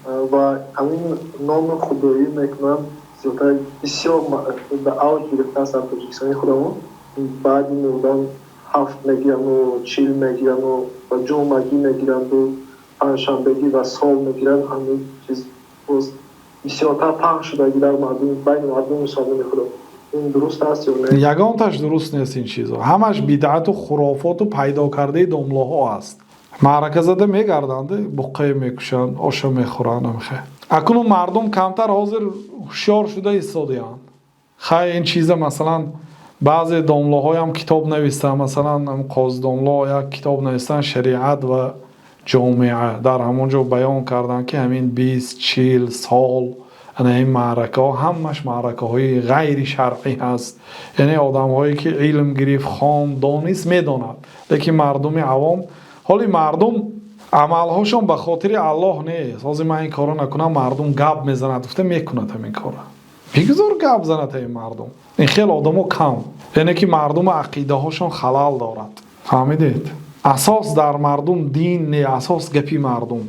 Ва ҳамин номи худоӣ мекунанд, зиёдтар бисёр ба авҷ гирифтааст дар Тоҷикистони худамон. Баъди мурдан ҳафт мегирану 40 мегирану ва ҷумъагӣ мегиранду панҷшанбегӣ ва сол мегиранд. Ҳамин чиз боз бисёртар паҳн шудагӣ дар мардум, байни мардуми мусалмони худо. Ин дуруст аст ё не? Ягонташ дуруст нест ин чизо. Ҳамаш бидъату хурофоту пайдо кардаи домлоҳо аст. Маърака зада мегарданд, буққае мекушанд, оша мехӯранд. Амхе акнун мардум камтар ҳозир ҳушёр шуда истодаанд. Хай, ин чиза, масалан, баъзе домлоҳоям китоб навистанд, масалан, Қози домло як китоб навистанд, «Шариат ва ҷомеа». Дар ҳамон ҷо баён карданд, ки ҳамин 20, 40 сол ана ин маъракаҳо ҳамаш маъракаҳои ғайри шаръӣ ҳаст. Яъне одамҳое ки илм гирифт, хонд, донист, медонад, лекин мардуми авом, ҳоли мардум амалҳошон ба хотири Аллоҳ нест. Ҳозир ман ин корро накунам, мардум гап мезанад, гуфта мекунад ҳамин корро. Бигузор гап занад ҳамин мардум. Ин хел одамо кам, яъне ки мардума ақидаҳошон халал дорад, фаҳмидед? Асос дар мардум дин не, асос гапи мардум.